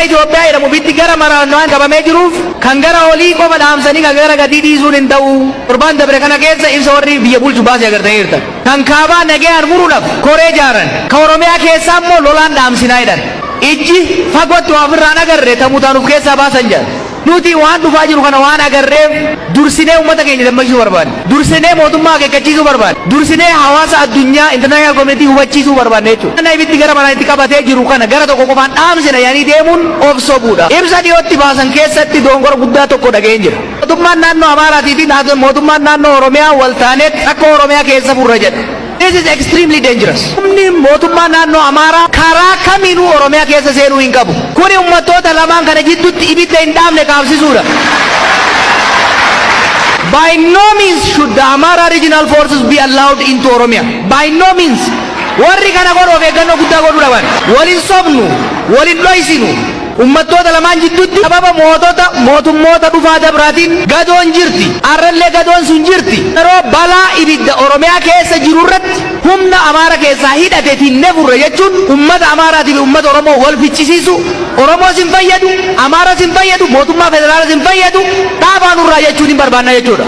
Impaayera Itoophiyaa jedhamu bitti gara maraan waan qabamee jiruuf, kan gara olii qofa dhaamsanii kan gara gadii dhiisuun hin ta'u. Torbaan dabre kana keessa ibsa warri biyya bulchu baasee agartanii jirtan. Kan kaabaa nagayaan furuudhaaf koree jaaran. Ka Oromiyaa keessaa immoo lolaan dhaamsinaa jedhan. Ijji fagootti waa ofirraan agarre tamutaan of keessaa baasan jedhan. Nuti waan dhufaa jiru kana waan agarreef, dursinee uummata keenya dammaqsuu barbaanne. Dursinee mootummaa akeekkachiisuu barbaanne. Dursinee hawaasa addunyaa, international community, hubachiisuu barbaanne jechuudha. Kana ibiddi gara manaa itti qabatee jiru kana gara tokko qofaan dhaamsina yaanii deemuun of sobuudha. Ibsa dhiyootti baasan keessatti dogongora guddaa tokko dhaga'een jira. Mootummaan naannoo Amaaraatii fi mootummaan naannoo Oromiyaa wal taaneet rakkoo Oromiyaa keessa furra jedha. This is extremely dangerous. Humni mootummaa naannoo Amaaraa karaa kamiinuu Oromiyaa keessa seenuu hin qabu. Kuni uummattoota lamaan kana jidduutti ibidda hin dhaamne kaabsisuudha. By no means should the Amara regional forces be allowed into Oromia. By no means. Warri kana godhu of eeggannoo guddaa godhuu dhaban. Walin sobnu, walin dhoysinu. Uummattoota lamaan jidduutti sababa mootota mootummoota dhufaa dabraatiin gadoon jirti. Arrallee gadoon sun jirti. Yeroo balaa ibidda Oromiyaa keessa jiru irratti humna Amaara keessaa hidhate finnee furre jechuun uummata Amaaraatii fi uummata Oromoo wal ficcisiisu. Oromoos hin fayyadu, Amaaras hin fayyadu, mootummaa federaalas hin fayyadu, dhaabaa nurraa jechuun hin barbaanna jechuudha.